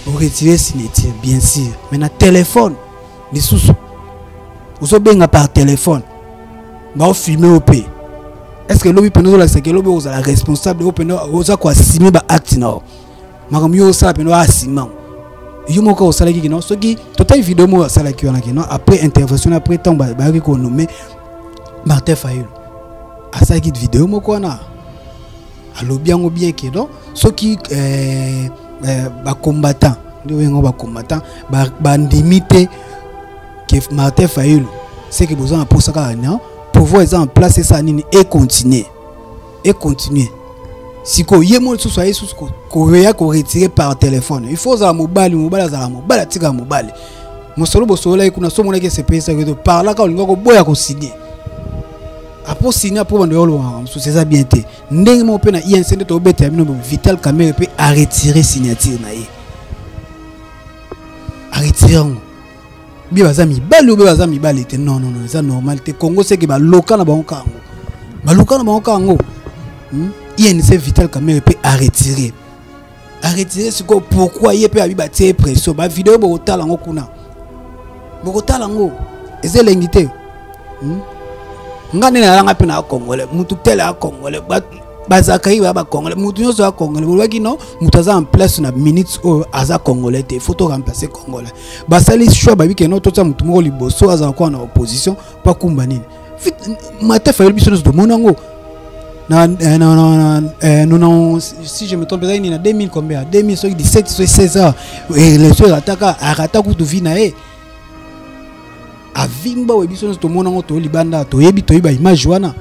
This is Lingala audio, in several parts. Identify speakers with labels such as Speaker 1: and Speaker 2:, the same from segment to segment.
Speaker 1: Oretirer signature bien sûr, mais na téléphone lisusu ozobenga par téléphone, baofilme yo mpe. Est ce que lobi mpena ozolakisa ke lobi ozala responsable? Oyo mpena oza koassume baacte na yo, makambo yo osala mpena oassume yango yo moko. Osalaki kino soki totali video moko asalaki wana kino après intervention, après ntango bayaki konome Martin Fayulu, asalaki video moko wana, alobi yango bien ke non, soki bacombattant nde oyengo bacombattant bandimi te ke Martin Fayulu, c'est que boza na mposa kaka non, pouvoir eza en place, esala nini, econtinue, econtinue. Sikoyo ye mo lisusu aye susu koya koretirer par téléphone. Il faut ozala mobali. Mobali azala mobali, atikala mobali. Mosolo bosololaki kuna, so omonaki esepesaki to parlaka, olinga koboya kosigner apo signer apo bando ya olobaka mosusu eza bien te. Ndenge moko mpe na UNC nde tobetela bino, Vital Kamerhe mpe aretirer signature na ye, aretirer yango. Bie baza mibali obe baza mibali te. Non, non, non, eza normal te. Congo seke baloka na bango kaka yango, baloka na bango kaka yango. UNC, Vital Kamerhe mpe aretirer, aretirer. Sikoyo pourquoi ye mpe abi batie ye pression? Bavideo bokotala yango kuna, bokotala yango, eza elengi te. Nga nde nalanga mpe na congolais, mutu tele ya congolais, bazalaka ye baya bacongolais, mutu nyonso ya congolais. Bolobaki non, mutu aza en place na minute oyo aza congolais te, faut to remplacer congolais. Basali choix, babi ke no, totia mutu moko liboso azala kwa na opposition mpo akumba nini. Martin Fayulu, biso nyonso tomoni yango na na na non, si je me trompe, ezalaki nini na 2000 combien, 2000 soki 17, soki 16 ans, élection erataka, arata kutu vie na ye, avimba oyo biso nyonso tomona yango, toyolibanda, toyebi, toyebi baimage wana.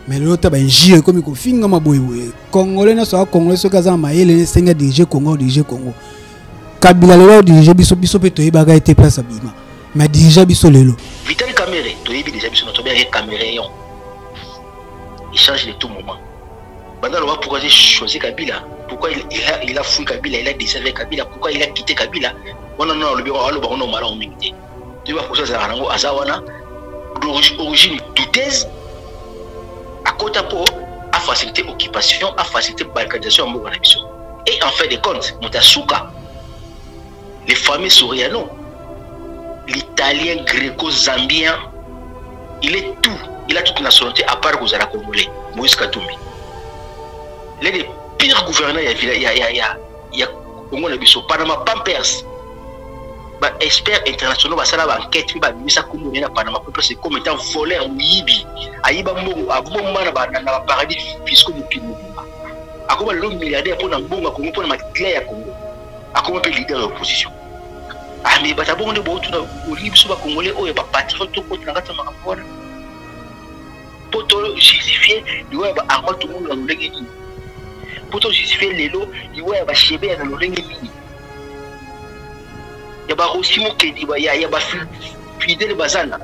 Speaker 1: Mais lelo ta bainjure ekomi kofingama boyeboye. Congolais nyonso aza congolais, soki aza na mayele, esengi adirige Congo, adirige Congo. Kabila lelo adirige biso, biso mpe toyebaka ye te place abima, mais adirige biso lelo.
Speaker 2: Vital Kamerhe, toyebi déjà biso na tobengaki Caméléon. Il change de tout moment. Banda loba pourquoi j'ai choisi Kabila, pourquoi il a fui Kabila, il a desservi Kabila, pourquoi il a quitté Kabila. Wana no alobi, aloba ngo malamu mingi te. Toyeba kosa azalaka nango, aza wana d'origine douteuse, akota mpo afaciliter occupation, afaciliter balkanisation ya mboka na biso. Et en fin de compte, moto asuka, les fameux Soriano, l'italien gréco-zambien, il est tout, il a toute nationalité à part kozala congolais. Moïse Katumbi, l'un des pires gouverneurs ya ya ya ya ya Congo na biso. Panama Papers, baexperts internationaux basala baenquête mpe babimisa kombo na ye na Panama Papers comme étant voleur, moyibi, ayiba mbongo, abomba na baparadis fiscaux mokili mobimba. Akoma lelo milliardaire mpo na mbongo ya Congo, mpo na makila ya Congo. Akoma mpe leader ya opposition. Ah, mais bato bongo nde bootuna, olingi biso bacongolais oyo bapatriote tokota na kati ya makambo wana mpo tojustifie liwa ya baarmand Tungulu na lolenge nini? Mpo tojustifie lelo liwa ya baShebeya na lolenge nini, ya baRossy Mukendi, ya baFidèle Bazana,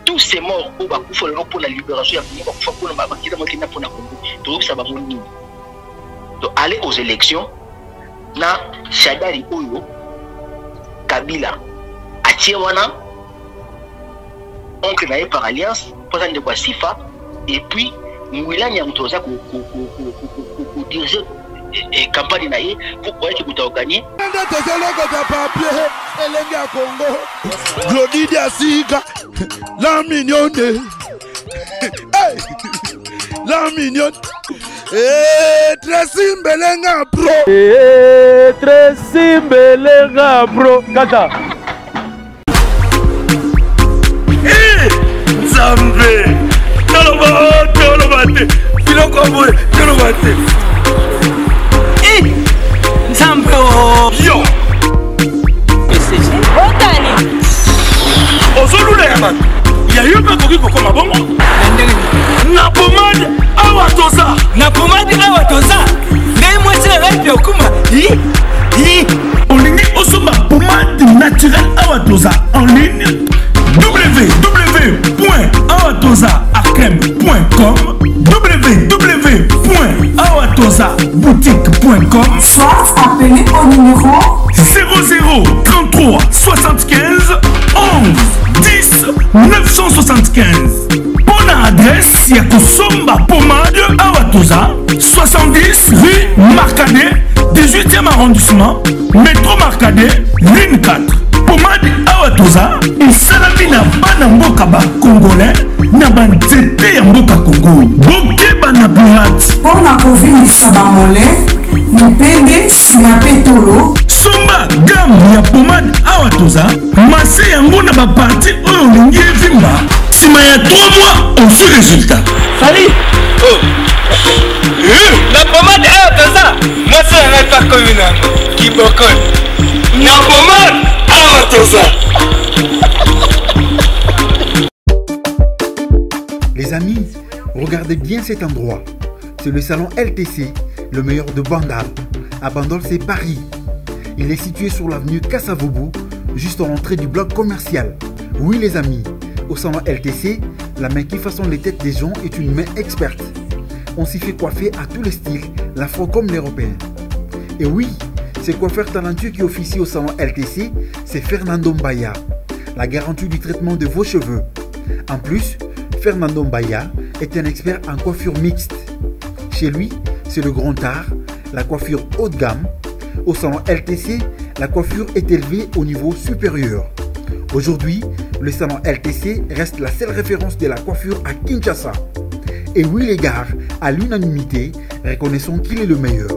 Speaker 2: tous ces morts oyo bakufa lelo mpona libération ya Congo, bakufa mpona bakenda makenda mpona Congo, toyebisa bango nini? Donc aller aux élections na Shadari oyo Kabila atie wana, oncle na ye par alliance, mpo aza ndeko ya Sifa, et puis Mwilani ya moto aza kodiriger campagne na ye po oyaki moto akogagner.
Speaker 3: Nde tozolokota papier elenge ya Kongo, Glodi Diasika, la mignonne. Hey! La mignonne. Hey, Tracy Mbelenga bro.
Speaker 4: Hey, Tracy Mbelenga bro. Kaka.
Speaker 5: Eh, Nzambe, toloba, toloba te biloko ya boye, toloba te.
Speaker 6: Eh, Nzambe o
Speaker 5: yo
Speaker 6: otani
Speaker 5: ozolula ya bato ya yo mpe akoki kokoma bongo
Speaker 6: na ndenge
Speaker 5: na pomade awa toza.
Speaker 6: Na pomade awa toza, ngai mwasi na ngai mpe okuma.
Speaker 5: Olingi osomba pomade naturelle awa toza en ligne, www.awatozaacrem.com, www.awatozaboutique.com,
Speaker 7: soit appelez au numéro
Speaker 5: 00 33 75 11 10 975 mpona Adresse ya kosomba pomade awa toza 70 rue Marcadet, 18e arrondissement, métro Marcadet, ligne 4. Pomade awa toza esalami na bana mboka ba congolais na banzete ya mboka Congo. Bokeba na pirate.
Speaker 7: Mpo na kovimbisa bamole, mipende, nsima mpe tolo.
Speaker 5: Somba gamme ya pomade awa toza masse yango na baparti oyo olingi evimba. Nsima ya 3 mois ozwi résultat.
Speaker 6: Sali oh. Na pomade awa toza mwasi na ngai mpe akomi na yango kibokol na pomade awa toza.
Speaker 8: Les amis, regardez bien cet endroit. C'est le salon LTC, le meilleur de Bandal. À Bandol, c'est Paris. Il est situé sur l'avenue Kasavubu, juste en l'entrée du bloc commercial. Oui les amis, au salon LTC, la main qui façonne les têtes des gens est une main experte. On s'y fait coiffer à tous les styles, l'afro comme l'européen. Et oui, ce coiffeur talentueux qui officie au salon LTC, c'est Fernando Mbaya, la garantie du traitement de vos cheveux. En plus, Fernando Mbaya est un expert en coiffure mixte. Chez lui, c'est le grand art, la coiffure haut de gamme. Au salon LTC, la coiffure est élevée au niveau supérieur. Aujourd'hui, le salon LTC reste la seule référence de la coiffure à Kinshasa. Et oui les gars, à l'unanimité, reconnaissons qu'il est le meilleur.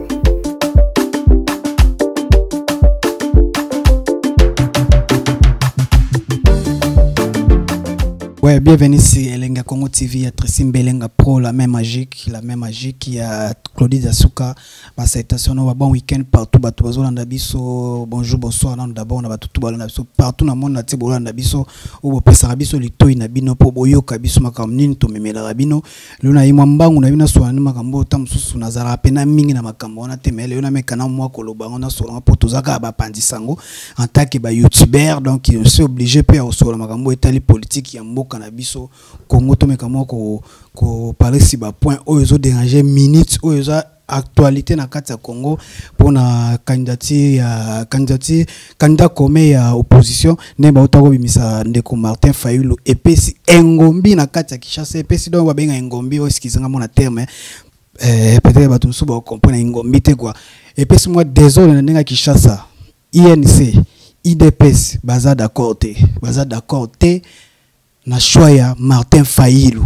Speaker 1: Ouais, bienvenue sur Elenga Congo TV, il y a Tracy Mbelenga Pro, la main magique, la main magique, il y a Claudie Zasuka, ba salutation, ba bon week-end partout, ba tobazo landa biso, bonjour, bonsoir, non d'abord, na ba tutu balanda biso, partout na monde entier bolanda biso, ou bo pesa biso litoi na bino po boyoka biso makambo nini to memela bino, lelo na yimwa mbangu na bino soana ni makambo ta mususu na zala pena mingi na makambo wana te, mais lelo na mekana mwa koloba wana soana po tozaka ba pandisango en tant que ba youtubeur, donc je suis obligé pe ya kosola makambo etali politique ya mboka na biso Congo, to meka mwa ko parler si ba point oyo ezo déranger minute oyo eza actualité na kati ya Congo pour na candidature ya candidature candidat commun ya opposition ne ba otako bimisa ndeko Martin Fayulu epesi engombi na kati ya Kinshasa, epesi donc ba benga engombi oyo excusez nga mona terme peut-être bato mosusu ba comprendre engombi te quoi, epesi moi désordre na ndenge ya Kinshasa. INC IDPS baza d'accord te, baza d'accord te na choix ya Martin Fayulu.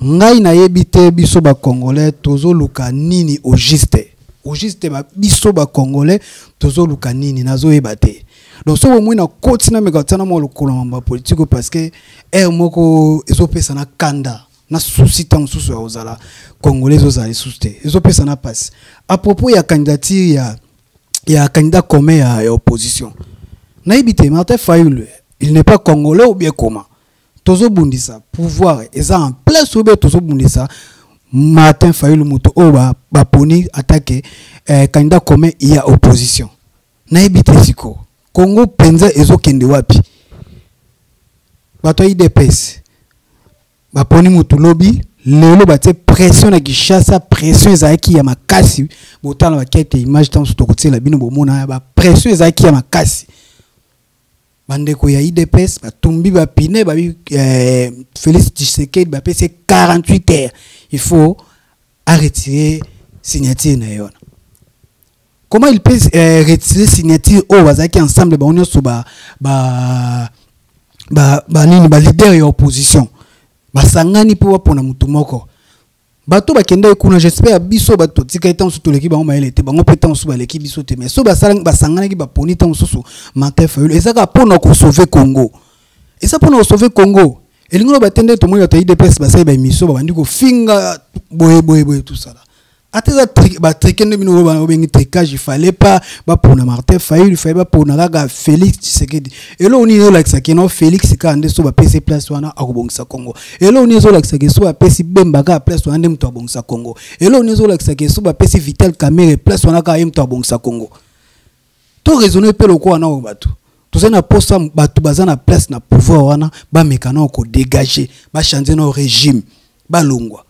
Speaker 1: Ngai nayebi te biso ba Congolais tozoluka nini au juste. Au juste ba biso ba Congolais tozoluka nini nazoyeba te. Donc so bomoi na koti na meka tsana mwa lokolo ya mambo ya politique parce que air moko ezopesa na kanda na souci ntango mosusu ya kozala Congolais ezozala lisusu te, ezopesa na pasi. À propos ya candidature ya candidat commun ya opposition, nayebi te Martin Fayulu il n'est pas congolais ou bien comment? Tozobundisa pouvoir eza en place ou bien tozobundisa Martin Fayulu moto oyo baponi attaque candidat commun ya opposition. Nayebi te siko Congo penza ezokende wapi? Bato ya IDPS baponi motu lobi lelo batie pression na Kinshasa, pression ezalaki ya makasi. Botala bakete image ntango mosusu tokotiela bino bomona ba pression ezalaki ya makasi. Bandeko ya IDPS batumbi bapine babi Félix Tshisekedi bapesi 48 heures, il faut arrêter signature na ye wana. Comment il peut retirer signature oyo bazalaki ensemble bango nyonso ba nini, ba leader ya opposition basangani mpo bapona motu moko. Bato bakendaki kuna, j'espère biso bato totikali ntango mosusu toleki bango mayele te, bango mpe ntango mosusu baleki biso te, mais so basanganaki baponi ntango mosusu Martin Fayulu, eza kaka mpona kosauve Congo, eza mpona kosauve Congo. Elingi loba te nde tomoni bato ya IDPS basali ba émission babandi kofinga boye boye boye tout ça là. Ata eza ba triquer nde bino oyo babengi tricage, il fallait pas bapona Martin Fayulu, il fallait bapona kaka Félix Tshisekedi. Eloko nini ezolakisaka no Félix kaka nde so bapesi place wana akobongisa Congo? Eloko nini ezolakisaka so bapesi Bemba kaka place wana nde moto abongisa Congo? Eloko nini ezolakisaka so bapesi Vital Kamerhe place wana kaka ye moto abongisa Congo? To raisonner mpe lokola na oyo bato toza na posa, bato baza na place na pouvoir wana bameka na kodégager, bachanger na régime, balongwa.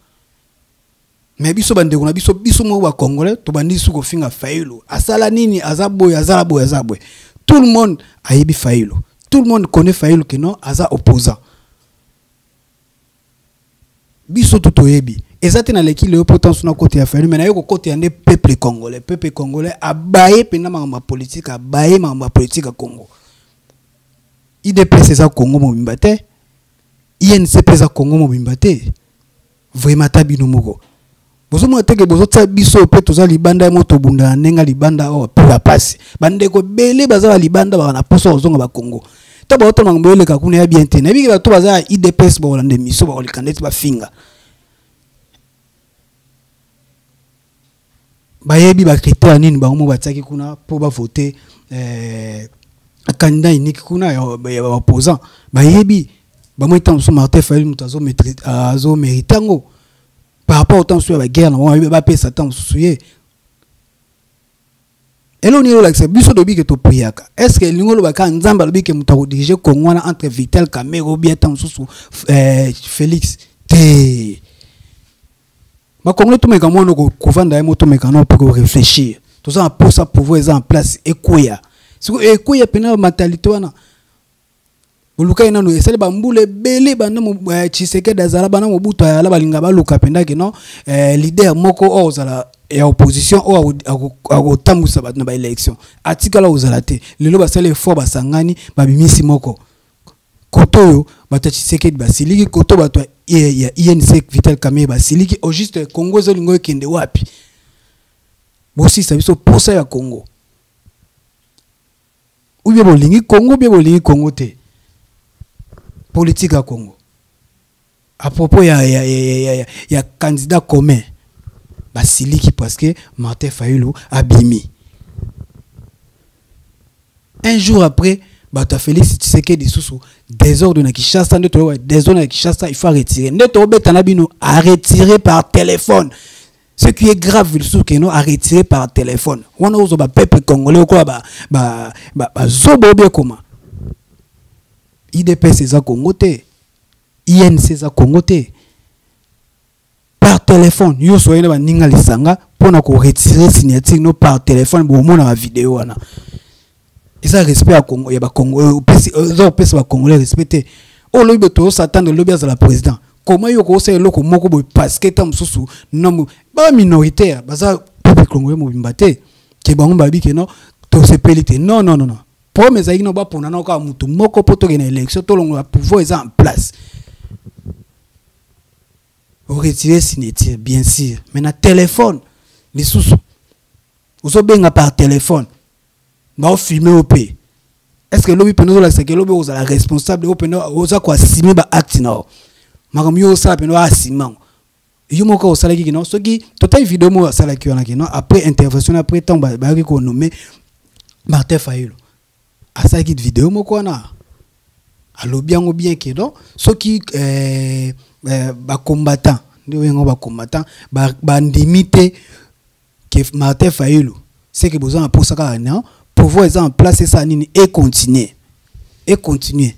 Speaker 1: Mais biso bandeko na biso, biso moko ba Congolais tobandi su kofinga Fayulu. Asala nini? Aza boye, aza boye, aza boye. Tout le monde ayebi Fayulu. Tout le monde connaît Fayulu que non, aza opposant. Biso tout toyebi. Eza te naleki lelo mpo ntanso na kote ya Fayulu, mais naye kokota ya nde peuple congolais. Peuple congolais abaye mpenza makambo ya politique, abaye makambo ya politique ya Congo. UDPS eza Congo mobimba te, INC mpe eza Congo mobimba te. Vraiment ata bino moko bozomona te ke bozotia biso mpe toza libanda ya moto obunda na ndenge ya libanda oyo mpe bapasi. Bandeko ebele baza ba libanda baka na posa kozonga ba Congo. To baota makambo eleka kuna ya bien te. Nayebi ke bato baza ya UDPS bakolanda émission bakoleka ndeti bafinga. Bayebi ba critères nini bango mo batiaki kuna mpo bavote candidat unique kuna ya ba opposant. Bayebi bango ntango mosusu Martin Fayulu moto azomérite yango par rapport au temps mosusu ya baguerre na bango bapesa ntango mosusu ye. Eloko nini olakisa biso toyebi ke topriaka? Est ce que elingi oloba kaka Nzambe alobi ke moto akodirige Congo wana entre Vital Kamerhe ou bien ntango mosusu Félix te? Bakongole tomeka mwana kovanda ye mo, tomeka nao mpo koréfléchir. Toza na posa pouvoir eza en place ekweya. Sikoyo ekweya mpena mentalité wana oluka ye nano esali bambula ebele banda Tshisekedi azala, banda Mobutu ayala, balinga baluka mpenza ke non, leader moko oyo ozala ya opposition oyo akotambwisa bato na baélection atikala kozala te. Lelo basali effort, basangani, babimisi moko. Koto oyo bato ya Tshisekedi basiliki, koto bato ya INC Vital Kamerhe basiliki. Au juste Congo ezolinga ekende wapi? Bosisa biso posa ya Congo. Ou bien bolingi Congo, ou bien bolingi Congo te. Politique ya Congo. À propos ya candidat commun, basiliki parce que Martin Fayulu abimi. Un jour après, bato ya Félix Tshisekedi susu désordre na Kinshasa, nde toyoka désordre na Kinshasa, il faut retirer. Nde tobeta na bino à retirer par téléphone. Ce qui est grave lisusu ke no à retirer par téléphone. Wana ozo ba peuple congolais okola ba zobo bien koma. UDPS eza Congo te. INC eza Congo te. Par téléphone, yo soyena ba ninga lisanga pona ko retirer signature no par téléphone, bo mona ba vidéo wana. Eza respect ya Congo, ya ba Congo, opesi, eza opesi ba Congolais respecter. O lobi to s'attendre lobi azala président. Comment yo ko sala eloko moko boye parce que ta mususu non ba minoritaire baza peuple congolais mobimba te ke bango babi ke non to sepeli te. Non, non, non, non. Problème ezalaki no bapona na kaka mutu moko po tokende na élection, tolongola pouvoir eza en place. Retirer signature bien sûr, mais na téléphone lisusu ozobenga par téléphone ba filmer op. Est-ce que lobi pena ozolakisa ke lobi ozala responsable oyo pena oza koassume ba acte na yo? Makambo yo osala pena oassume yango yo moko osalaki kino soki totali video moko asalaki wana kino après intervention, après ntango bayaki konome Martin Fayulu, asalaki video moko wana, alobi yango bien ke non, soki bacombattant nde oyengo bacombattant bandimi te ke Martin Fayulu, c'est que boza na posa kaka non pouvoir eza en place esa nini et continuer et continuer.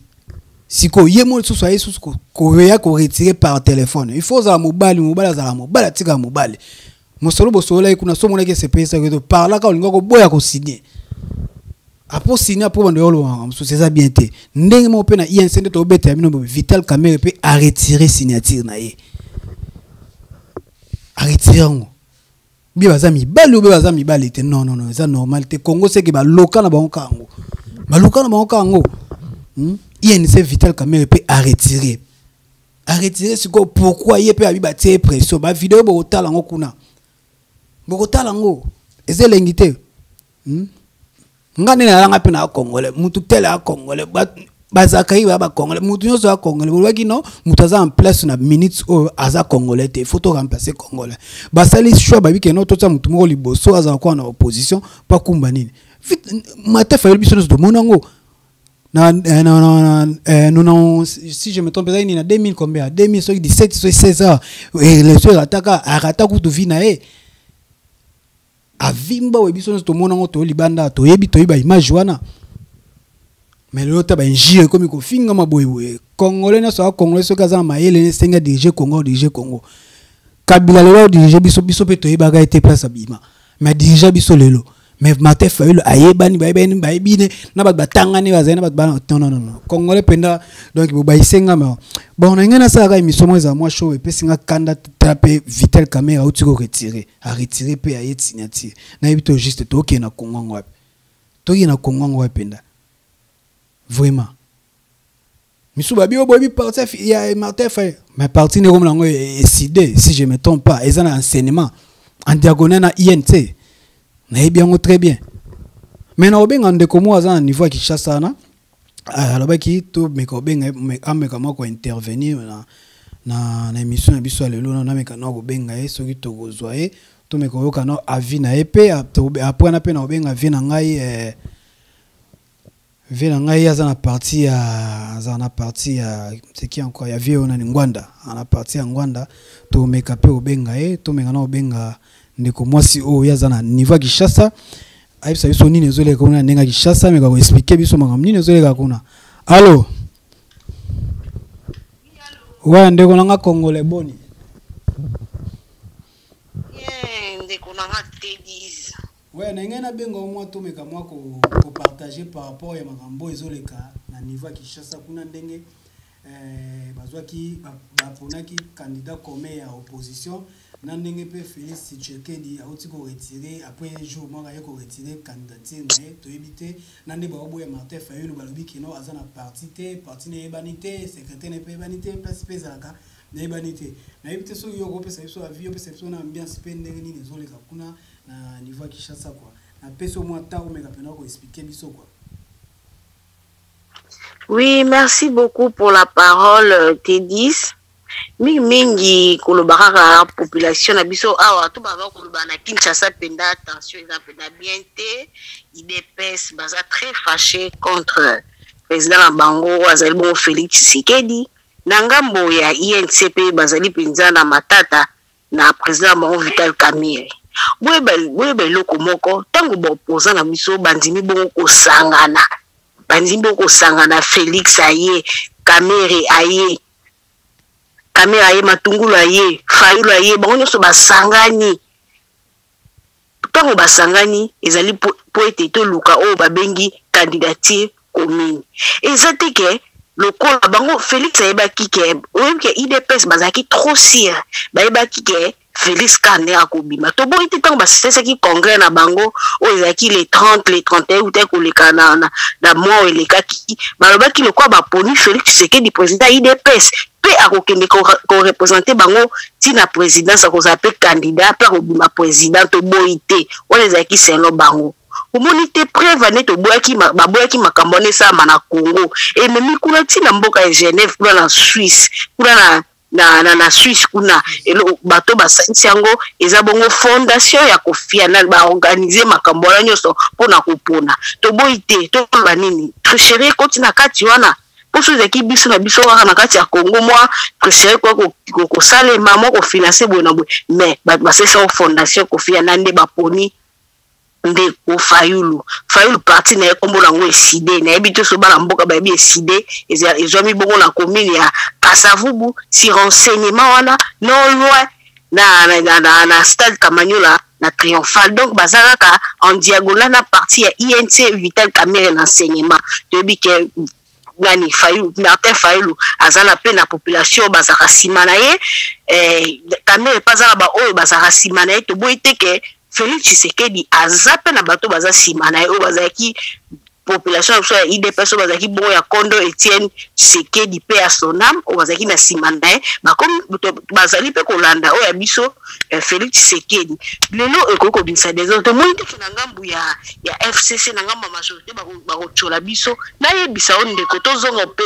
Speaker 1: Sikoyo ye mo lisusu aye lisusu koya koretirer par téléphone. Il faut ozala mobali, mobali azala mobali, atikala mobali. Mosolo bosololaki kuna so omonaki esepesaki to parlaka olinga koboya kosigne apo signe apo bando yolobaka mosusu eza bien te. Ndenge moko mpe na INC nde tobetela bino boye, Vital Kamerhe mpe aretire signature na ye, aretire yango. Bien baza mibali ou bien baza mibali te? Non, non, non, eza normal te. Congo c'est que baloka na bango kaka yango, baloka na bango kaka yango. INC Vital Kamerhe mpe aretire, aretire. Sikoyo pourquoi ye mpe abi batie pression? Bavideo bokotala yango kuna, bokotala yango, eza elengi te. Nga nde nalanga mpe na congolais, mutu tele ya congolais, bazalaka ye baya bacongolais, mutu nyonso ya congolais. Bolobaki non, mutu aza en place na minute oyo aza congolais te, faut to remplacer congolais. Basali choix, babi ke non, totia mutu moko liboso azala kwa na opposition mpo akumba nini. Martin Fayulu, biso nyonso tomoni yango na non, si je me trompe, ezalaki nini na 2000 combien, 2000 soki 17 soki 16 heures, élection erataka, arata kutu vi na ye avimba oyo biso nyonso tomona yango, toyolibanda, toyebi, toyeba image wana. Mais lelo ta bainjure ekomi kofingama boyeboye. Congolais nyonso aza congolais, soki aza na mayele esengi adirige Congo, adirige Congo. Kabila lelo adirige biso, biso mpe toyebaka ye te place abima, mais adirige biso lelo. Mais Martin Fayulu ayebani, bayebani, bayebi ne na bato batangani, bazali na bato bana. Non, non, non, non, congolais mpenza. Donc bobayise nga ma bon na ngai nasalaka émission moko, ezala mwa show, epesi nga kanda. Tala mpe Vital Kamerhe auti koretirer, aretirer mpe aye signature. Nayebi to juste tokende na Kongo yango wapi, tokende na Kongo yango wapi mpenza vraiment. Misu babi oyo boyebi parti ya Martin Fayulu, mais parti nde komona yango ECiDé, si je me trompe pas, eza na enseignement en diagonale na INC. Nayebi yango très bien. Mais na kobenga ndeko moko aza na niveau ya Kinshasa wana, alobaki tomeka kobenga, ameka mwa kointervenir na émission na biso ya lelo. Na nameka na kobenga ye, soki tokozwa ye, tomeka koyoka na avis na ye. Mpe après wana mpe na kobenga vie na ngai, vie na ngai aza na parti ya, aza na parti ya, c'est qui encore, ya vie oyo nani, Ngwanda, na parti ya Ngwanda. Tomeka mpe kobenga ye, tomeka na kobenga ndeko mwasi oyo ye aza na niveau ya Kinshasa, ayebisa biso nini ezoleka kuna na ndenge ya Kinshasa, ameka koexpliquer biso makambo nini ezoleka kuna. Allo, ouais, ndeko na nga congolais, boni?
Speaker 9: Bien, ndeko na nga Tedis.
Speaker 1: Ouais, na ngai nabenga mwa tomeka mwa kopartager par rapport ya makambo oyo ezoleka na niveau ya Kinshasa kuna, ndenge bazwaki, baponaki candidat commun ya opposition, na ndenge mpe Félix Tshisekedi auti koretirer après jour moko, aye koretirer candidature na ye. Toyebi te na nde baoboya Martin Fayulu, balobi keno aza na parti te, parti nayebani te, secrétaire na ye mpe eyebani te, place mpe ezalaka nayebani te. Nayebi te soki yo okopesa biso avis, opesa biso na ambiance mpe ndenge nini ezoleka kuna na niveau ya Kinshasa quoi. Napesi yo mwa temps, omeka mpena koexpliquer biso quoi.
Speaker 9: Oui, merci beaucoup pour la parole, T10. Mingi mingi koloba kaka population na biso awa to baza koloba na Kinshasa mpenza, tension eza mpenza bien te. UDPS baza très fâché contre président na bango oyo azali bongo Félix Tshisekedi. Na ngambo ya INC mpe bazali mpenza na matata na président na bango Vital Kamerhe. Boyeba eloko moko: ntango baopposant na biso bandimi bongo kosangana, bandimi bongo kosangana, Félix aye, Kamerhe aye, Kamerhe aye, Matungulu aye, Fayulu aye, bango nyonso basangani. Ntango basangani, ezali po ete toluka oyo babengi candidature commune. Eza te ke lokola bango Félix ayebaki ke, oyebi ke UDPS bazalaki trop sûr, bayebaki ke Félix ka nde akobima. Toboyi te, ntango basalisaki congrès na bango oyo ezalaki le 30, le 31 utaki koleka na mois oyo elekaki, balobaki lokola baponi Félix Tshisekedi président ya UDPS, mpe akokende koreprésenter bango ntina présidence, akozala mpe candidat mpe akobima président. Toboyi te, wana ezalaki selon bango. Omoni te, preuve nde toboyaki, baboyaki makambo wana esalama na Congo, ememi kuna ntina mboka ya Genève, kuna na Suisse, kuna na Suisse kuna. Elo bato basalisi yango eza bongo fondation ya Kofi Annan, baorganiser makambo wana nyonso mpona kopona. Toboyi te, toloba nini? Tricherie ekoti na kati wana, mposo ezalaki biso na biso kaka na kati ya Congo, mwa tricherie kwa kosalema, mwa kofinancer boye na boye, mais bato basalisi yango fondation Kofi Annan nde baponi ndeko Fayulu. Fayulu, parti na ye nkombo nango ECiDé. Nayebi te so bana mboka bayebi ECiDé. Ezwami bongo na commune ya Kasavubu, sur enseignement wana, non loin na stade Kamanyola na Triomphal. Donc baza kaka en diagonale na parti ya INC, Vital Kamerhe na enseignement. Toyebi ke nani, Fayulu, Martin Fayulu aza na mpe na population bazalaka nsima na ye, Kamerhe mpe aza na baoyo bazalaka nsima na ye. Toboyi te ke Félix Tshisekedi aza mpe na bato baza nsima na ye oyo bazalaki population na biso ya UDPS, oyo bazalaki bongo ya kondo Etienne Tshisekedi mpe ya sonam, oyo bazalaki na nsima na ye, bakomi bazali mpe kolanda oyo ya biso, Félix Tshisekedi. Lelo ekoki kobimisa désordre. Tomoni te na ngambu ya FCC, na ngambu ya majorité, bakotiola biso. Nayebisa yo ndeko, tozonga mpe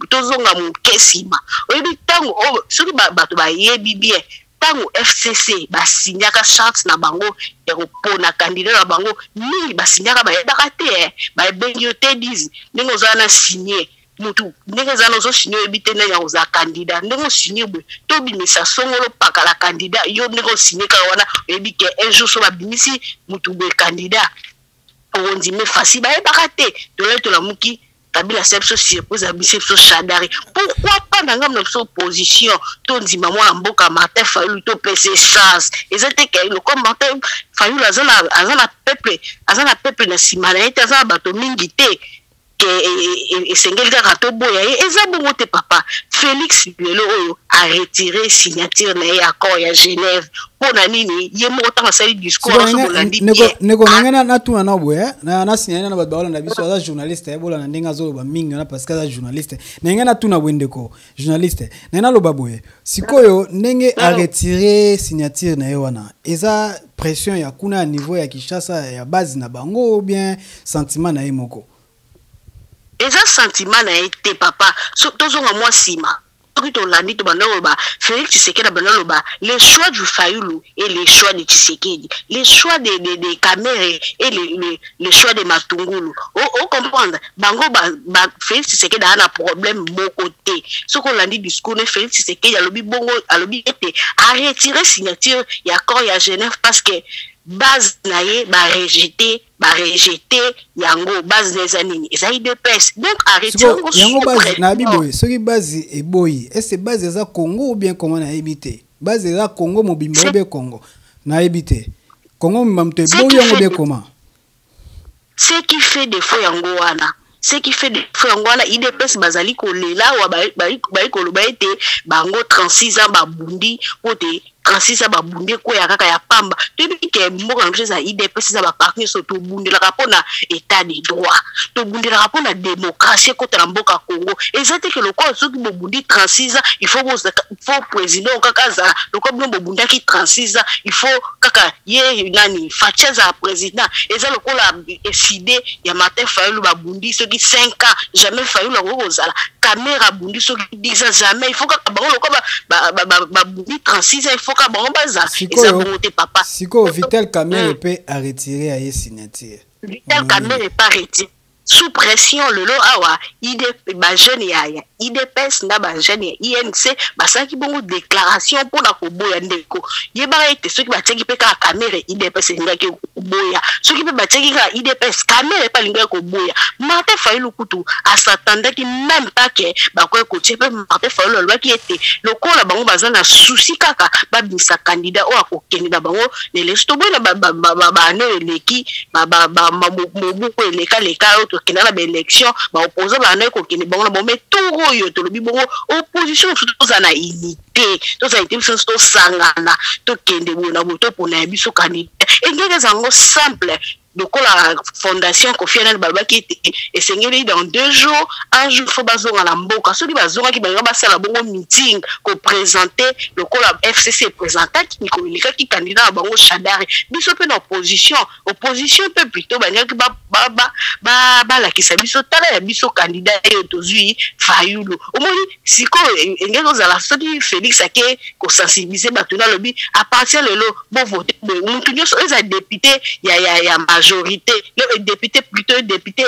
Speaker 9: tozonga moke nsima. Oyebi ntango oyo, soki bato bayebi bien, ntango FCC basinyaka charte na bango ya kopona candidat na bango, mingi basinyaka bayebaka te. Babengi yo te, 10 ndenge ozala na signe mutu, ndenge eza na ozosigner, oyebi te ndenge ya kozala candidat, ndenge osigner boye, tobimisa songolo pakala candidat. Yo ndenge osigner kaka wana, oyebi ke un jour so babimisi mutu boye candidat, okondima fasi. Bayebaka te. Tolai tolamuki. Kabila asala biso surprise, abimisi biso Shadary. Pourquoi pas na ngambo na biso opposition tondima mwana mboka Martin Fayulu, topesa chance? Eza te ke lokola Martin Fayulu aza na peuple, aza na peuple na nsima na ye te, aza na bato mingi te, ke esengeli kaka toboya ye. Eza bongo te, papa. Félix lelo oyo aretire signature na ye, accord ya Genève. Mpo na nini? Ye moko ntango asali discours,
Speaker 1: bolandi. Ndeko na ngai, natuna na boye, nasignale na bato baolanda biso, aza journaliste. Bolanda ndenge azoloba mingi wana parce que aza journaliste. Na ngai natuna boye, ndeko journaliste, na ngai naloba boye: sikoyo ndenge aretire signature na ye wana, eza pression ya kuna ya niveau ya Kinshasa, ya base na bango, ou bien sentiment na ye moko?
Speaker 9: Eza sentiment na ye te, papa. So, tozonga mwa nsima. Soki tolandi, tobanda koloba Félix Tshisekedi abanda loba le choix du Fayulu et le choix de Tshisekedi, le choix de Kamerhe et le choix de Matungulu. O comprendre bango ba, Félix Tshisekedi aa na problème moko te. Soki olandi discours ne Félix Tshisekedi, alobi bongo, alobi ete aretire signature ya accord ya Genève parce que base na ye barejeté yango. Base na eza nini? Eza UDPS. Donc aretire
Speaker 1: yango. Base nayebi boye, soki base eboyi, ese base eza Congo ou bien Congo? Nayebi te. Base eza Congo mobimba ou bien Congo? Nayebi te. Congo mobimba moto eboyi yango bien koma?
Speaker 9: Ce qui fait défaut yango wana, ce qui fait défaut yango wana, UDPS bazali kolela awa, bayi koloba ete bango 36 ans babundi po te 36 ans babundi ekweya kaka ya pamba. Toyebi ke mboka na biso eza UDPS, eza baparti nyonso. Tobundelaka mpona état de droit, tobundelaka mpona démocratie ekota na mboka Congo. Eza te ke lokola soki bobundi 36 ans, il faut faut président kaka azala. Lokola bino bobundaki 36 ans, il faut kaka ye nani, Fatshi, azala président. Eza lokola ECiDé ya Martin Fayulu, babundi soki 5 ans, jamais Fayulu akoki kozala. Kamerhe abundi soki 10 ans, jamais. Il faut kaka bango lokola babundi 36 ans, il faut kaka bango bazala. Eza bongo te, papa.
Speaker 1: Sikoyo Vital Kamerhe mpe aretire ya ye signature.
Speaker 9: Vital Kamerhe mpe aretire sous pression. Lelo awa bajeune ya UDPS na bajeune ya UNC basalaki bongo déclaration mpona koboya. Ndeko, yebaka ete soki batiaki mpe kaka Kamerhe, UDPS elingaki koboya. Soki mpe batiaki kaka UDPS, Kamerhe mpe alingaki koboya. Martin Fayulu kutu asatandaki même pas ke bakoki kotia mpe Martin Fayulu. Alobaki ete lokola bango baza na souci kaka babimisa candidat oyo akokende na bango na élection. Toboyi na baane oyo eleki, mobuku elekaleka oyo tokenda na baélection, baopposant baana kokende bango na bango. Mais tour oyo tolobi bongo, opposition mosusu tozala na unité, tozala unité, biso nyonso tosangana, tokende boye na boye, topona ya biso candidat. Engenge eza yango simple. Lokola fondation Kofi Annan balobaki ete esengeli dans 2 jours, un jour, faut bazonga na mboka. Soki bazongaki, balinga basala bongo meeting koprésente lokola FCC eprésentaki mikolo elekaki candidat na bango Shadary. Biso mpe na opposition, opposition mpe plutôt balingaki balakisa biso tala ya biso candidat oyo tozwi, Fayulu. Omoni sikoyo engeki kozala soki Félix ake kosensibilize bato, nalobi à partir lelo bovote boye, mutu nyonso eza député ya majorité, député plutôt député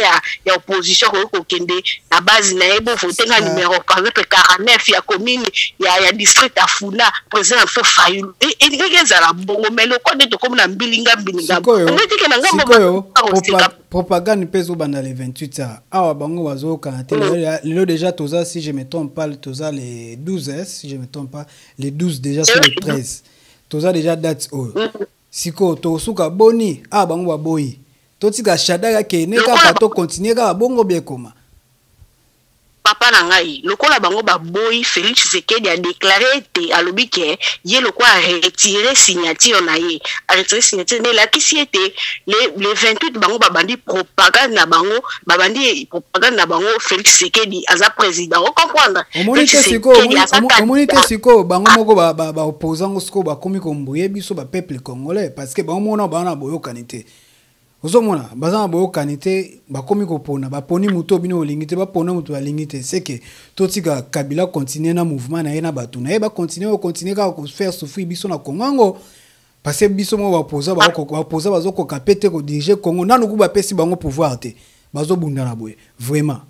Speaker 9: ya opposition akoki kokende na base na ye: bovote nga numéro par exemple 49 ya commune ya district ya Funa, président na biso Fayulu. Elingaki ezala bongo, mais lokwa nde tokomi na mbilinga mbilinga.
Speaker 1: Ometike na ngambo. Propagande mpe ezobanda le 28 awa, bango bazokana te. Lelo déjà toza, si je me trompe pas, toza le 12, si je me trompe pas, le 12 déjà, sur le 13 toza déjà date oyo. Sikoyo tokosuka boni awa? Bango baboyi, totika Shadary akende kaka, tokontinue kaka bongo bie ekoma?
Speaker 9: Papa na ngai, lokola bango baboyi, Félix Tshisekedi adeklare ete alobi ke ye lokola aretire signature na ye, aretire signature nde elakisi ete le 28 bango babandi propagande na bango, babandi propagande na bango, Félix Tshisekedi aza président. Ocomprendre?
Speaker 1: Omoni te sikoyo, omoni te sikoyo, bango moko baopposant ngo sikoyo bakomi komboye biso bapeuple congolais, parce que bango moko baa na boyokani te. Ozomona baza na boyokani te, bakomi kopona, baponi moto bino olingi te, bapona moto balingi te. Seke totika Kabila continue na mouvement na ye na bato na ye, bacontinue, okontinue kaka kofaire souffrir biso na Congo yango, parce que biso moko bapoza, bapoza bazokoka mpe te kodirige Congo nanu ku bapesi bango pouvoir te, bazobunda na boye vraiment.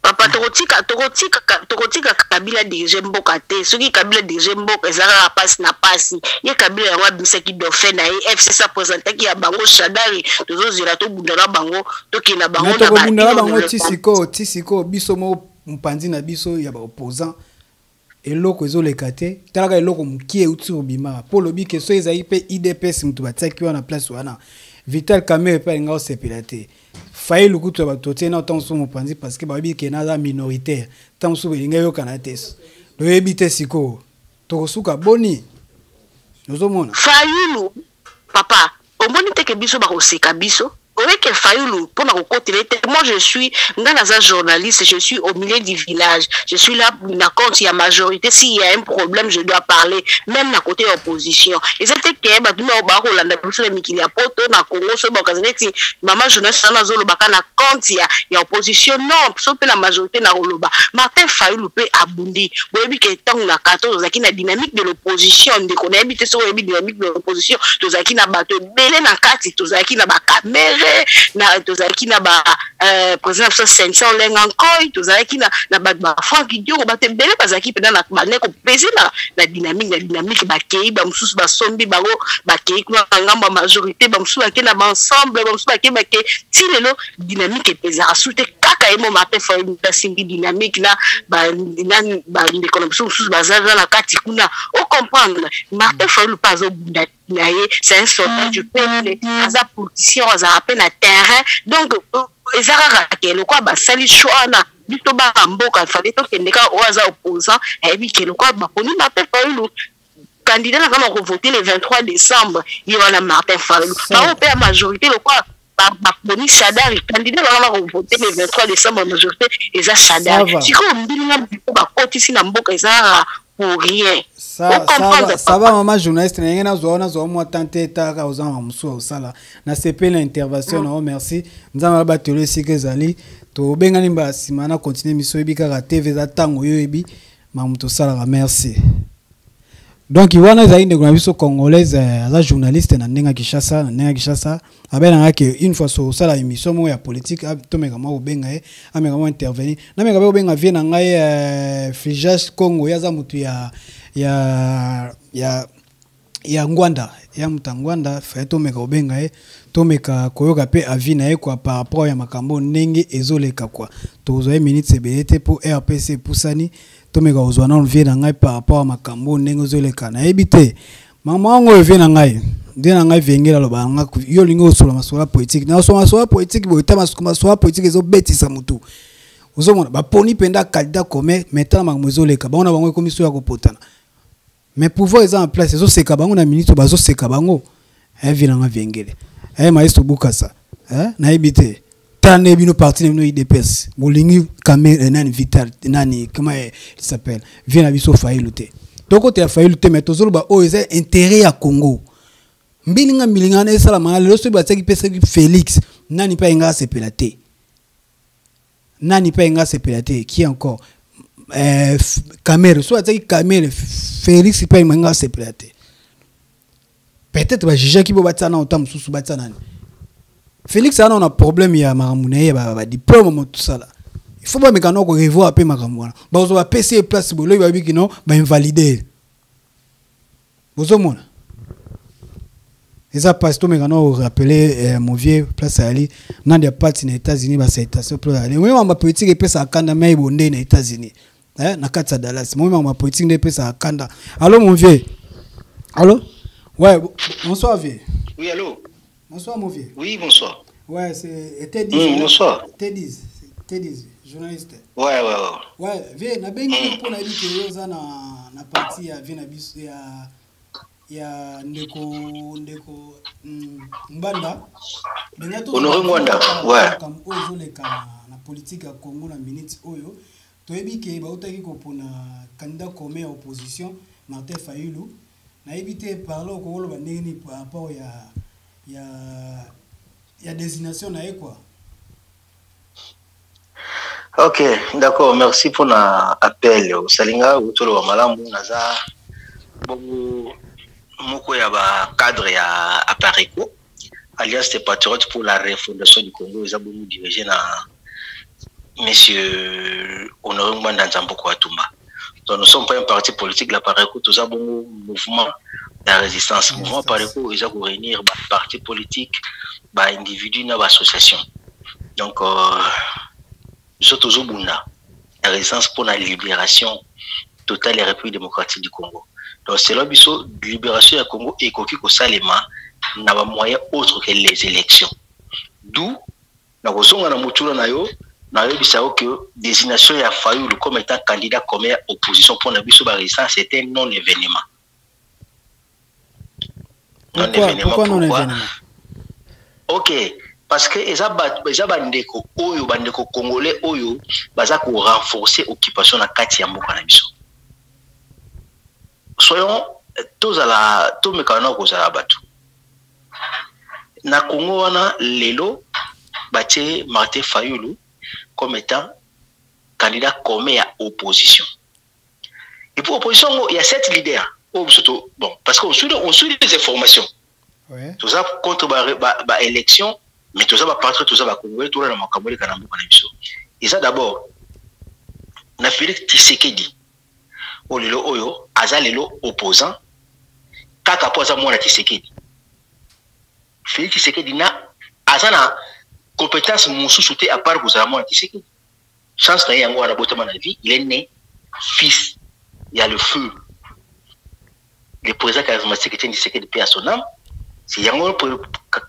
Speaker 9: Papa, tokotika tokotika tokotika Kabila dirige mboka te. Soki Kabila dirige mboka, eza kaka pasi na pasi. Ye Kabila yango abimisaki dauphin na ye, FCC apresentaki ya bango Shadari. Tozozela tobunda na bango, tokende na bango.
Speaker 1: Na tokobunda na bango ti sikoyo, ti sikoyo biso mo mopanzi na biso ya baopposant, eloko ezoleka te. Talaka eloko mokie euti kobima mpo olobi ke so ezalaki mpe UDPS moto batiaki wana place wana, Vital Kamerhe mpe alinga osepela te. Fayulu kutu ya bato otie na ntango mosusu mopanzi, parce que bayebi ke naza minoritaire, ntango mosusu elingi eyokana te. Toyebi te sikoyo tokosuka boni, ozomona.
Speaker 9: Fayulu, papa, omoni te ke biso bakoseka biso oyeke Fayulu mpona kokotela ete moi je suis, nga naza journaliste, je suis au milieu du village, je suis là na compte ya majorité. S'il y a un problème, je dois parler, même na côté ya opposition. Eza te ke bato nao bakolanda biso na mikili ya poto, na Congo, so bakokaza neti mama journaliste wana azolobaka na compte ya opposition. Non, so mpe na majorité na koloba. Martin Fayulu mpe abundi. Boyebi ke ntango na 14 ozalaki na dynamique de l'opposition. Ndeko, nayebi te soki oyebi dynamique de l'opposition. Tozalaki na bato ebele na kati, tozalaki na baKamerhe na, tozalaki na ba président na biso Cynthia Olenga Nkoy, tozalaki na bato ba Frank Diongo, bato ebele bazalaki mpenza na bande kopese na dynamique. Bakei, bamosusu basombi bango, bakei kuna na ngambo ya majorité, bamosusu bakei na baensemble, bamosusu bakei ti lelo dynamique epezaka su te. Kaka ye mo Martin Fayulu asimbi dynamique na bandeko na biso mosusu baza na kati kuna. Ocomprendre, Martin Fayulu mpe azobunda na ye, c'est un soldat du peuple, aza politicien, azala mpe na terrain. Donc eza kaka ke lokola basali choix wana, biso bana mboka fale tokende kaka. Oyo aza opposant ayebi ke lokola baponi Martin Fayulu candidat na kama kovote le 23 décembre, ye wana Martin Fayulu. Bango mpe ya majorité, lokola baponi Shadari candidat, bango bakovote le 23 décembre, majorité eza Shadari. Sikoyo mbilinga mpo bakotisi na mboka eza kaka pour rien.
Speaker 1: Ça va, mama journaliste, ndenge nazwa mwa temps te, etaka ozanga mosusu osala. Nasepeli na intervention na yo, merci. Nzambe abatelo esika ezali. Tobengani mbala nsima na continue miso. Oyebi kaka TV eza ntango oyo oyebi makambo tosalaka. Merci. Donc wana ezali ndeko na biso congolaise, aza journaliste na ndenge ya Kinshasa, na ndenge ya Kinshasa. Abelanga ke une fois so osala émission moko ya politique, tomeka mwa kobenga ye, ameka mwa intervenir. Nameka mpe kobenga vieux na ngai Fulgence Congo. Ye aza motu ya Ngwanda, ya moto ya Ngwanda. Faye tomeka kobenga ye, tomeka koyoka mpe avis na ye kwa par rapport ya makambo ndenge ezoleka kwa. Tozwa ye minutes ebele te mpo RPC epusani. Tomeka kozwa nano vieux na ngai par rapport ya makambo ndenge ezoleka. Nayebi te mama wango oyo, vieux na ngai, nde na ngai vengela aloba nga yo olingi osola masolo ya politique. Na osola masolo ya politique boye ta masolo ya politique ezobetisa motu. Ozomona baponi mpenza candidat commun, mais tala makambo ezoleka, bango na bango ekomi so ya kopotana, mais pouvoir eza en place, ezoseka bango na minute, bazoseka bango. Vieux na nga viengele, maestro Bukasa, nayebi te. Tala nde bino parti na bino UDPS bolingi Kamerhe, nani, Vital, nani, comment il s'appelle, vieux na biso Fayulu te. Tokotela Fayulu te, mais tozoloba oyo eza intérêt ya Congo. Mbilinga mbilinga wana esalamaka lelo. Soki batiaki mpe soki Félix, nani mpe ayenga asepela te? Nani mpe ayenga asepela te? Qui encore? Kamerhe, soki atiaki Kamerhe, Félix mpe ayenga asepela te. Peut-être bajugeaki bo batia na ota mosusu, batia nani. Félix aza na problème ya makambo na ye ya badiplôme motosala. Il faut bameka na korevoir mpe makambo wana. Bakozwa, bapesi ye place boye, lobi babiki no bainvalide. Bozomona eza mpasi. Tomeka na korappeler mon vieux place ayali nandi ya pati na États-Unis, basalutation place ayali. Oyo makambo ya politique epesaka kanda mai bonde na États-Unis, na kati ya Dallas. Moi makambo ya politique nde epesaka kanda. Allo, mon vieux, allo, ouais, bonsoir vieux.
Speaker 2: Oui, allô.
Speaker 1: Bonsoir, mon vieux.
Speaker 2: Oui, bonsoir.
Speaker 1: Ouais, c'est T10.
Speaker 2: Bonsoir.
Speaker 1: T10, T10, journaliste.
Speaker 2: Ouais.
Speaker 1: Ouais, vieux, nabengi mpo nayebi ke yo oza na parti ya vieux na biso ya ndeko Ngbanda.
Speaker 2: Honoré Ngbanda, ouais.
Speaker 1: Makambo oyo ezoleka na politique ya Congo na minute oyo, toyebi ke bautaki kopona candidat commun ya opposition, Martin Fayulu. Nayebi te parle okokoloba ndenge nini par rapport ya désignation na ye quoi.
Speaker 2: Ok, d'accord, merci pour l'appel. Osalinga, utolo malamu, naza bongo moko ya ba cadre ya Apareco, Alliance des patriotes pour la refondation du Congo, eza bongo dirigé na Monsieur Honoré Ngbanda Nzambo Atumba. Donc nous sommes pas un parti politique, la Pareco, tout ça, bon mouvement de la résistance. Mouvement Pareco, ils ont réunir bah, parti politique, bah, individu, na bah, association. Donc, euh, surtout Zobunda, la résistance pour la libération totale de la République démocratique du Congo. Donc, c'est là, biso, libération du Congo et koki kosalema na ba moyen autre que les élections. D'où Nakozonga na motuna na yo, nayebisa yo que designation ya Fayulu comme etant candidat commun ya opposition pona biso ba resistants c'est un non evenement.
Speaker 1: Non evenement pourquoi non evenement?
Speaker 2: Ok, parce que eza ba eza ba ndeko oyo ba ndeko congolais oyo baza ko renforcer occupation na kati ya mboka na biso. Soyons tozala tomekana na kozala bato. Na Congo wana lelo batie Martin Fayulu comme etant candidat commun ya opposition. Et pour opposition yango il y a sept leaders oyo biso to bon parce qu'on suit on suit les informations.
Speaker 1: Ouais.
Speaker 2: Toza contre ba, ba, ba élection mais toza ba parti toza ba congolais tolala makambo eleka na mboka na biso. Eza d'abord na Félix Tshisekedi oyo lelo oyo aza lelo opposant kaka po aza mwana Tshisekedi. Felix Tshisekedi na aza na compétence mosusu te à part kozala mwana Tshisekedi. Chance na ye yango wana botama na vie, il est né fils ya le feu le président charismatique Etienne Tshisekedi paix à son âme. C'est yango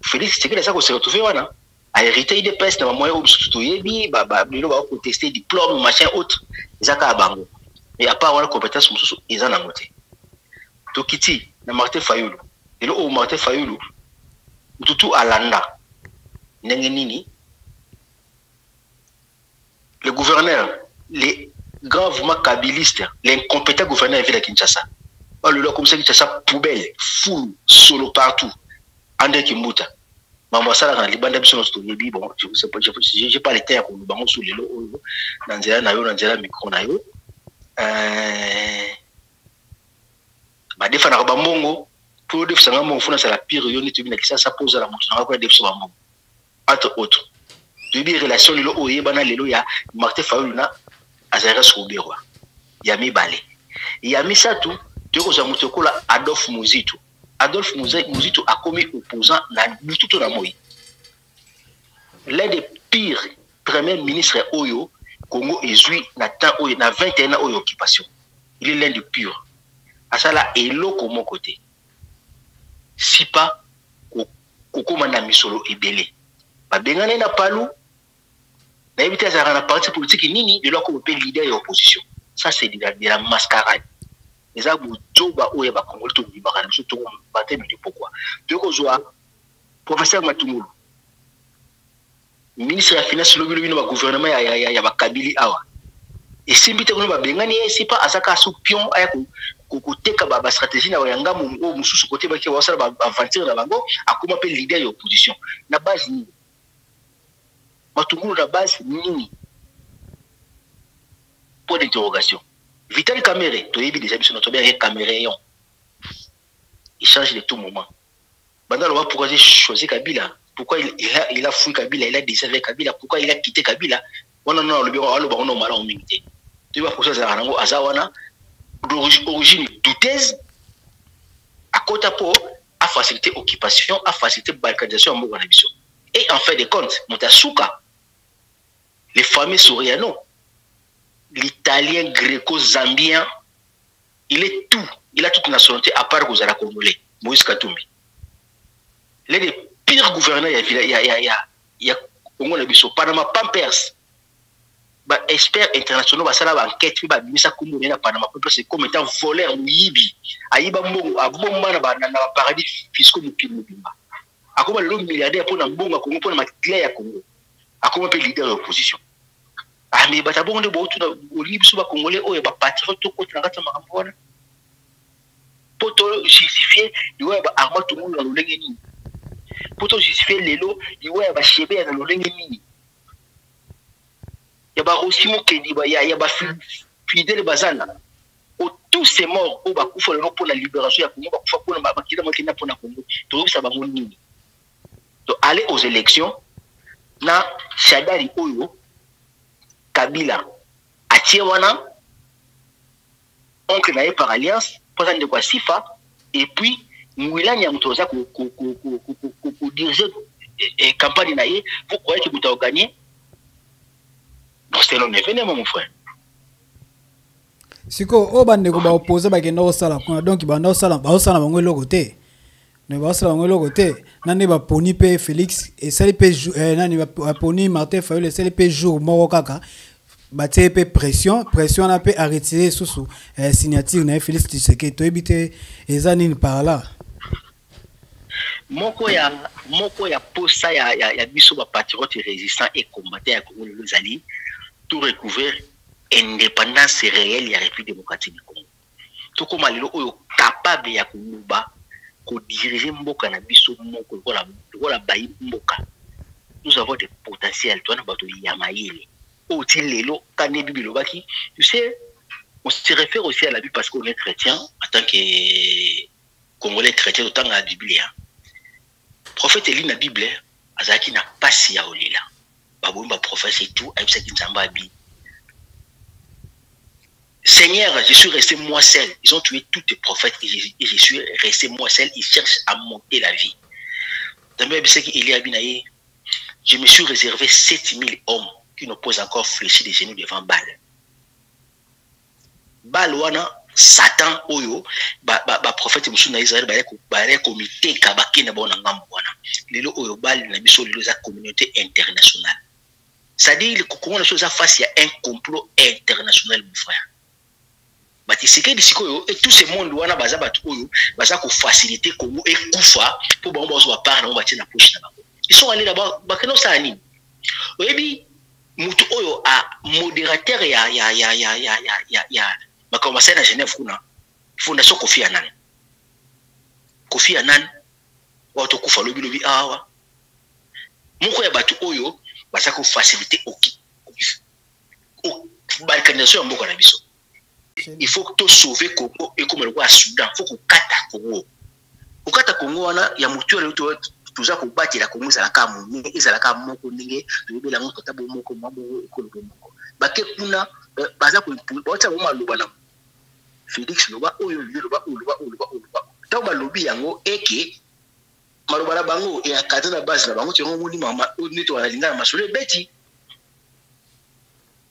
Speaker 2: Félix Tshisekedi aza ko se retrouver wana a hérité UDPS na ba moyens oyo biso toyebi ba ba lelo ba contester diplôme machin autre eza kaka bango mais à part wana compétence mosusu eza nango te. Tokiti na Martin Fayulu lelo oyo Martin Fayulu mutu alanda ndenge nini le gouverneur les gravement kabiliste l'incompétent gouverneur ya ville ya Kinshasa oyo lelo akomisa Kinshasa poubelle fulu solo partout Andre Kimbuta mambo asalaka na libanda biso nyonso toyebi bon j'ai pas le temps ya koloba yango su lelo oyo na nzela na yo na nzela micro na yo euh, badefanaka bambongo mpo odefisa nga mbongo fo nasala pire yo nde toyebi na kisasa mpo ozala moto na nga kuna defisa bambongo entre autres toyebi relation lelo oyo eyebana lelo ya martin fayulu na azarias ruberwa ya mibale ya misato toyei kozwa moto lokola adolphe muzito adolphe muzito akomi opposant na butu to na moi l'un des pires premier ministre oyo congo ezwi na temps oyo na 21 ans oyo occupation il est l'un des purs asala eloko moko te sipa kokoma na misolo ebele babengana ye na palu nayebi te azalaka na parti politique nini lelo akoma mpe leader ya opposition ça c'est de la, de la mascarade eza bozoba oyo ya bakongoli tondimaka na biso tongo matin midi pokwa toyei kozwa professeur matungulu ministre ya finance lobi lobi na bagouvernement ya, ya, ya, ya bakabili awa esimbi te kuna babengani ye esipa aza kaka su pion aya koteka bastratégie na ya ngambo oyo mosusu kote bake basala baaventure na bango akoma mpe leader ya opposition na base nini matungulu na base nini point d'interrogation vital kamere toyebi deja biso na tobengaki camereon il change de tout moment Banda aloba pourquoi j'ai choisi Kabila, pourquoi il, il, a, il a fui Kabila, il a desservi Kabila, pourquoi il a quitté Kabila. Wana non alobi aloba ono malamu mingi te. Toyeba pourquoi azalaka nango aza wana d'origine douteuse akota po a faciliter occupation, a faciliter balkanisation ya mboka na biso. Et en fin de compte, moto asuka les fameux Soriano, l'italien gréco-zambien il est tout il a toute nationalité à part kozala congolais Moïse Katumbi l'un des pires gouverneurs ya ya ya ya, ya Congo na biso Panama Pampers ba experts internationaux basala ba enquête mpe babimisa kombo na ye na Panama Papers comme étant voleur moyibi ayiba mbongo abomba na ba na ba paradis fiscaux mokili mobimba akoma lelo milliardaire mpo na mbongo ya Congo mpo na makila ya Congo akoma mpe leader ya opposition Ah mais bata bongo nde botuna olingi biso ba congolais oyo ba patriote tokota na kati ya makambo wana mpo to justifie liwa ya ba Armand Tungulu na lolenge nini mpo to justifie lelo liwa ya ba Shebeya na lolenge nini ya ba Rossy Mukendi ba ya, ya ba Fidèle Bazana o tous ces morts oyo bakufa lelo mpo na libération ya Congo bakufa mpo na makila makenda mpo na Congo toyebisa bango nini donc aller aux élections na Shadary oyo Kabila atie wana oncle na ye par alliance mpo aza ndeko ya Sifa et puis Mwilanya ya moto aza kodiriger campagne na ye. Vous croyez que moto akogagner? Non, c'est non événement, mon frère.
Speaker 1: Sikoyo oyo bandeko baopose bakenda kosala kuna, donc banda kosala, baosala bango eloko te. Donc baosala bango eloko te na nde baponi mpe Félix esali mpe nani, baponi Martin Fayulu, esali mpe jour moko kaka, batie mpe pression. Pression wana mpe aretirer susu signature na ye Félix Tshisekedi. Toyebi te eza nini par là.
Speaker 2: Moko ya posa ya biso bapatriote résistant et combattant ya Congo lelo ezali to recouvrir indépendance réelle ya République démocratique du Congo. Tokóma lelo oyo capable ya koloba, kodiriger mboka na biso moko lokola bayi mboka. Nous avons des potentiels, toza na bato ya mayele oyo ti lelo kande Bible elobaki. Tu sais, on se réfère aussi à la Bible parce qu'on est chrétien. En tant que Congolais chrétien, totanga ya Biblia. Prophète Eli na Bible azalaki na pasi ya kolela, babomi baprophète et tout. Ayebisaki Nzambe abi: "Seigneur, je suis resté moi seul. Ils ont tué tous tes prophètes et je suis resté moi seul. Ils cherchent à m'ôter la vie." Nzambe ayebisaki Eli abi na ye: "Je me suis réservé 7000 hommes qui n'ont pas encore fléchi des genoux devant Baal." Baal wana, Satan oyo baprophète mosusu na Israel bayali komiteka, bakenda bango na ngambo wana. Lelo oyo Baal na biso lelo eza communauté internationale, c'est-à-dire Kongo na biso eza face ya un complot international, mon frère. Batisekedi sikoyo et tout ce monde wana baza bato oyo baza kofaciliter Kongo ekufa mpo bango bazwa bapart na bango, batie na poche na bango. Ils sont allés là-bas, bakende osala nini? Oyebi motu oyo a modérateur ya makambo basali na Genève kuna, fondation Kofi Annan. Kofi Annan oyo tokufa lobi lobi awa, moko ya bato oyo baza kofaciliter balkanisation ya mboka na biso. Il faut tosauver Congo ekoma lokola Soudan. Faut kokata Congo, kokata Congo wana ya motu oyo toza kobatela. Congo ezalaka monene, ezalaka moko ndenge toyebela yango, tata bo moko, mwa bongo, ekolo bo moko. Bake kuna, baza baotia bango maloba na Félix: loba oyo, yo loba oyo, loba oyo, loba oyo, loba. Ntango balobi yango, eke maloba na bango eyakata na base na bango. Ti yango omoni neti balinga na masolo ebeti,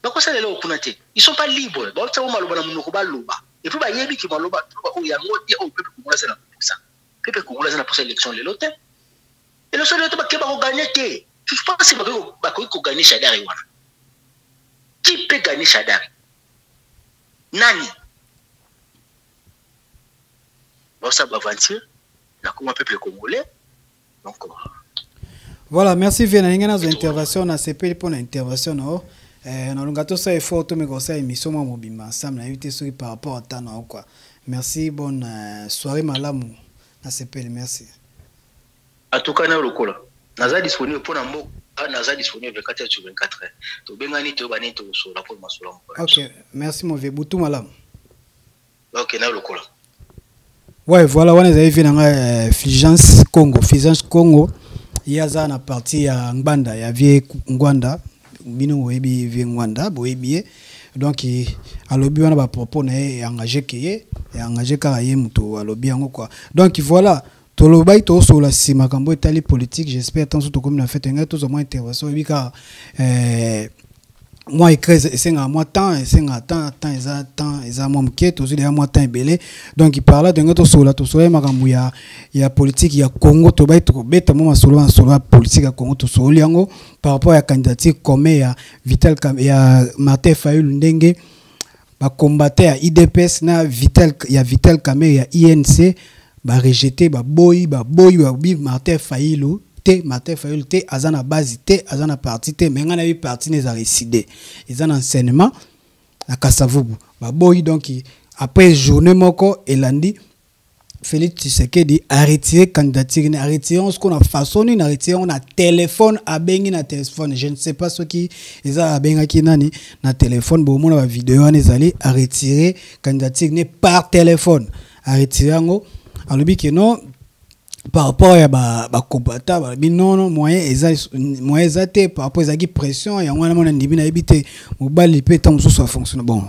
Speaker 2: bakosala eloko kuna te. Ils sont pas libres. Baotia bango maloba na monoko, baloba et puis bayebi ke maloba oyo yango te oyo peuple congolais aza na posa. Peuple congolais aza na posa élection lelo te, élection lelo te. Bake bakogagner te. Je pense bakoki kogagner Shadari wana. Qui peut gagner Shadari? Nani baosala baaventure na koma peuple congolais? Donc
Speaker 1: Voilà, merci vie. Nalingi nazwa intervention, nasepeli mpona intervention na yo. Nalinga tosala effort, tomeka kosala émission mwa mobimba ensemble. Nayebi te soki par rapport ata na yo quoi. Merci, bonne soirée, malamu, nasepeli, merci.
Speaker 2: En tout cas, na lokola naza disponible mpona mboka, naza disponible 24 heures sur 24 heures. Tobengani, toyeba nini tokosola mpo masolo.
Speaker 1: Ok, merci mon vieux, butu malamu.
Speaker 2: Ok, na lokola.
Speaker 1: Ouais, voilà, wana ezali vie na ngai Fulgence Congo. Fulgence Congo, ye aza na parti ya Ngbanda, ya vieux Ngwanda. Bino boyebi vieux Ngwanda, boyebi ye. Donc alobi wana bapropos na ye engagé ke ye engagé kaka ye moto alobi yango quoi. Donc voilà, tolobaki tosola nsima makambo etali politique. J'espère ntanso tokomi na fete, ngai tozwa mwa intervention. Oyebi kaka mwa écrit esengaka mwa temps, esengaka temps. Temps eza, temps eza mwa moke, tozwi deya mwa temps ebele. Donc par là ndenge tosola, tosola makambo ya politique ya Congo. Tobai tokobeta mwa masolo ya politique ya Congo. Tosoli yango par rapport ya candidature commun ya Vital, ya Martin Fayulu, ndenge bacombattant ya UDPS na Vital, ya Vital Kamerhe ya UNC barejeter, baboyi, baboyi, babi Martin Fayulu te, Martin Fayulu te, aza na base te, aza na parti te. Me ngai nayebi parti ne ezala ECiDé, eza na enseignement na Kasavubu. Baboyi. Donc après journée moko elandi, Félix Tshisekedi a retiré candidature. A retiré ce qu'on a façonné, a retiré on a téléphone, abengi na téléphone. Je ne sais pas ce qui eza abengaki nani na téléphone. Bon, mon ba vidéo wana ezali, a retiré candidature ne par téléphone. A retiré yango, alobi que non. Par rapport ya bakombata ba balobi nono, moyen eza, moyen eza te. Par rapport ezalaki pression yango wana, mona ndimi, nayebi te. Mobali mpe ntango mosusu afonctionne bon.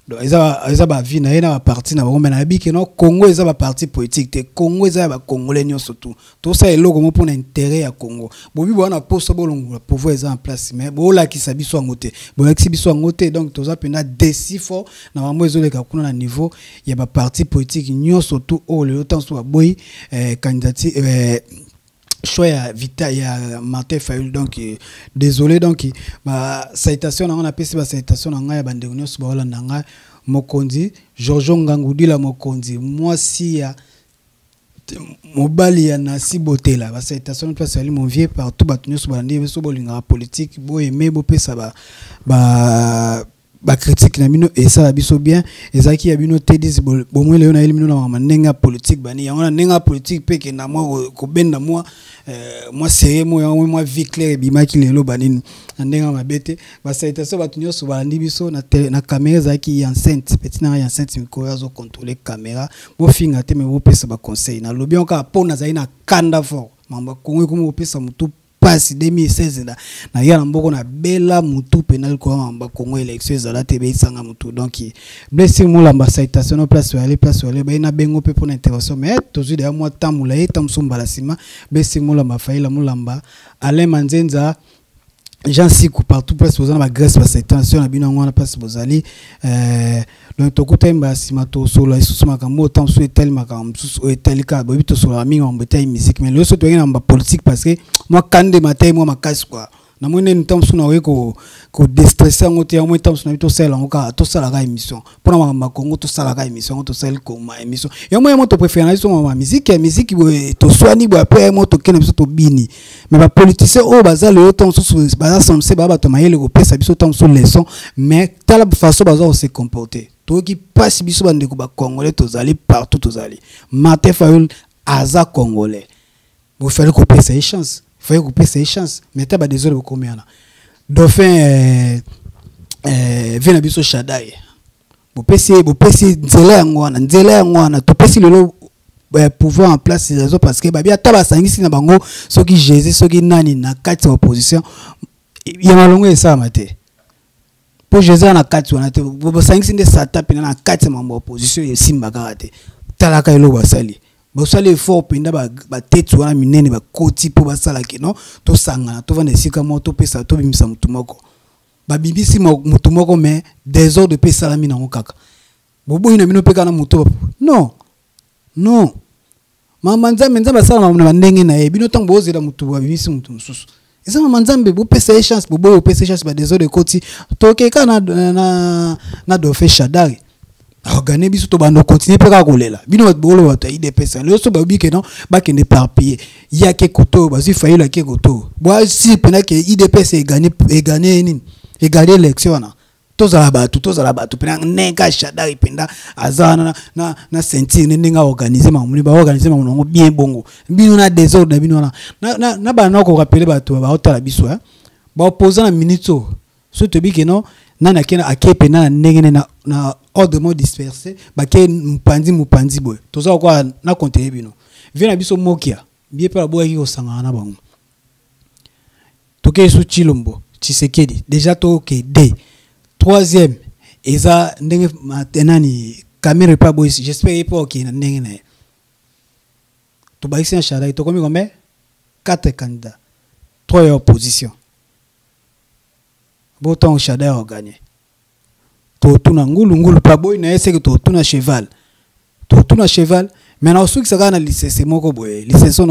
Speaker 1: Donc eza bavie na ye na baparti na bango. Me nayebi ke no, Congo eza baparti politique te. Congo eza ya bacongolais nyonso. Tu tosala eloko mo mpona intérêt ya Congo. Bobi boza na posa bolongola pouvoir eza en place, mais bolakisa biso yango te, bolakisi biso yango te. Donc toza mpenza déçu fort na bango. Ezoleka kuna na niveau ya baparti politique nyonso tu oyo lelo ntango so baboyi candidature, choix ya vita ya Martin Fayulu. Donc désolé. Donc ba salutation na nga, napesi ba salutation na ngai ya bandeko nyonso baolanda ngai. Mokonzi Georgio Ngangudila, mokonzi mwasi ya mobali ya Nasi Botela, basalutation place ali, mon vieux partout. Bato nyonso balandi biso, bolingaka politique, boyeme, bopesa ba bacritique na bino, esala biso bien. Ezalaki ya bino te dix bomoi. Lelo nayeli bino na makambo ndenge ya politique bani yango, na ndenge ya politique mpe ekenda mwa kobenda mwa série mo yango, mwa vie claire ebimaki lelo banini na ndenge ya mabe te. Basalutation bato nyonso balandi biso na caméra, ezalaki ya enceinte petit nanga ya enceinte mikolo azocontrôle caméra. Bofinga te, me bopesa baconseil. Nalobi yango kaka mpo nazali na kanda fort. Mambo ya Kongo ekomi kopesa motu mpasi. 2016 na naya na mboko nabela mutu mpena likolo ya mambo ya Kongo. Élection ezala te, ebeyisanga mutu. Donc Blessing Molamba, salutation no place oyale, place oyale baye na bengo mpe mpona intervention, mais tozwi deya mwa temps molai, temps mosusu mbala nsima. Blessing Molamba, Faila Molamba, Alain Manzenza, Jean Siku, partout place boza na bagrâce, basalutation na bino yango wana place bozali. Donc tokutani mbala nsima, tosolola lisusu makambo oyo. Ntango mosusu etali makambo mosusu oyo etali kaka boyebi, tosololaka mingi makambo etali musique, mais lelo so toyaki na bapolitique parce que mwa kandema te, mwa makasi quoi. Namoni nini, ntango mosusu nakoki kodéstresser yango te. Yango ntango mosusu nayebi, tosala yango kaka, tosalaka émission mpona makambo ya Kongo, tosalaka émission yango, tosali koma émission yango. Yango topréféré na biso makambo ya musique, ya musique boye toswani boye, après yango tokende biso tobini. Mais bapoliticien oyo baza lelo, ntango mosusu baza censé baa bato mayele kopesa biso ntango mosusu leçon, mais tala façon baza kose comporter. Toyoki mpasi biso bandeko bacongolais tozali partout tozali. Martin Fayulu aza congolais, bofali kopesa ye chance, fallait kopesa ye chance, mais ta badésordre bokomi wana. Dauphin vie na biso Shadai, bopesi nzela yango wana, nzela yango wana topesi lelo pouvoir en place raison, parce que babi ata basangisi na bango soki Jésus, soki nani na kati ya opposition ya malongo esalama te, mpo Jésus na kati wana te. Bosangisi nde Satan mpena na kati ya mambo ya opposition, esimba kaka te. Talaka eloko basali, bosali effort mpenza, bateti wana minene bakoti mpo basalaki no, tosangana, tovanda esika moko, topesa, tobimisa motu moko. Babimisi motu moko, mais désordre mpe esalami nango kaka. Boboyi na bino mpe kaka na motu. Non, non, mama Nzambe, Nzambe asala na bandenge na ye. Bino ntango bozela motu, babimisi motu mosusu, eza mama Nzambe. Bopesa ye chance, boboyi opesa ye chance, badésordre ekoti. Tokeka na dauphin Shadari organi biso, tobanda continue mpe kaka kolela. Bino bato boloba, bato ya UDPS lelo so bayobi ke non, bakende éparpillé, ye ake koto oyo, bazwi Fayulu ake koto oyo, bwasi mpena ke UDPS egane, egane nini, egane élection wana. Tozala bato, tozala bato mpena ndenge Shadari mpenza aza wana na ceinture ne, ndenge aorganize makambo, baorganize makambo yango bien. Bongo bino na désordre na bino wana na bana na korappeler bato baotala biso, baopposant na minute oyo so toyebi ke non, nani ake, ake mpena na ndenge ne na ordre mo dispersé, bake mopanzi mopanzi boye. Toza kokoa na kontere bino vie na biso mokia bie mpe baboyaki kosangana na bango. Tokei su Tshilombo Tshisekedi déjà, toke d troisième eza ndenge nani Kamerhe mpe aboyisi. J'espère ye mpe okende na ndenge na ye. Tobakisi na Shadari, tokomi combien? Quatre candidats, trois ya opposition. Botango Shadari oganye, totuna ngulu ngulu mpe aboyi na ye, seke totuna cheval, totuna cheval. Mais na osukisa kaka na lisese moko boye. Lisese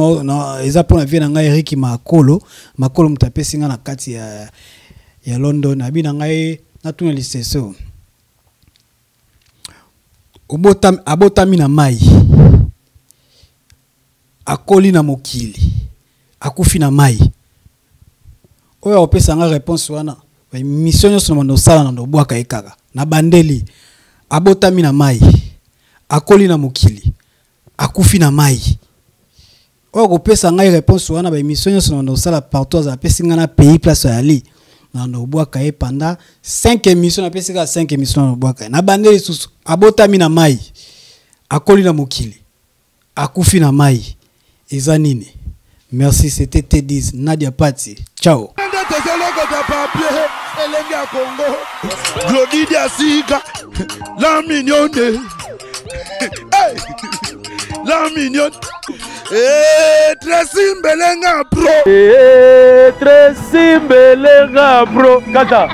Speaker 1: eza mpona vie na ngai Eriki Makolo. Makolo moto apesi ngai na kati ya London. Abi na ngai natuna lisese oyo: abotami na mai, akoli na mokili, akufi na mai. Oyo akopesa nga réponse wana, mission nyonso na bando osala na ndobwaka ye kaka na bandeli. Abotami na mai, akoli na mokili, akufi na mai. Oyo akopesa ngai réponse wana, baémission nyonso na bando osala partout, azala apesi ngai na pays place ayali na ndobwaka ye pendant 5 émission. Napesi kaka 5 émission na ndobwaka ye na bandeli lisusu. Abotami na mai, akoli na mokili, akufi na mai. Eza nini? Merci, c'était T10 Nadia Pati. Ciao.
Speaker 3: Nde tozolokota papier elenge ya Congo. Glodi Diasika, la mignonne. Hey! La mignonne. Eh, Tracy Mbelenga pro.
Speaker 4: Eh, Tracy Mbelenga pro. Kata.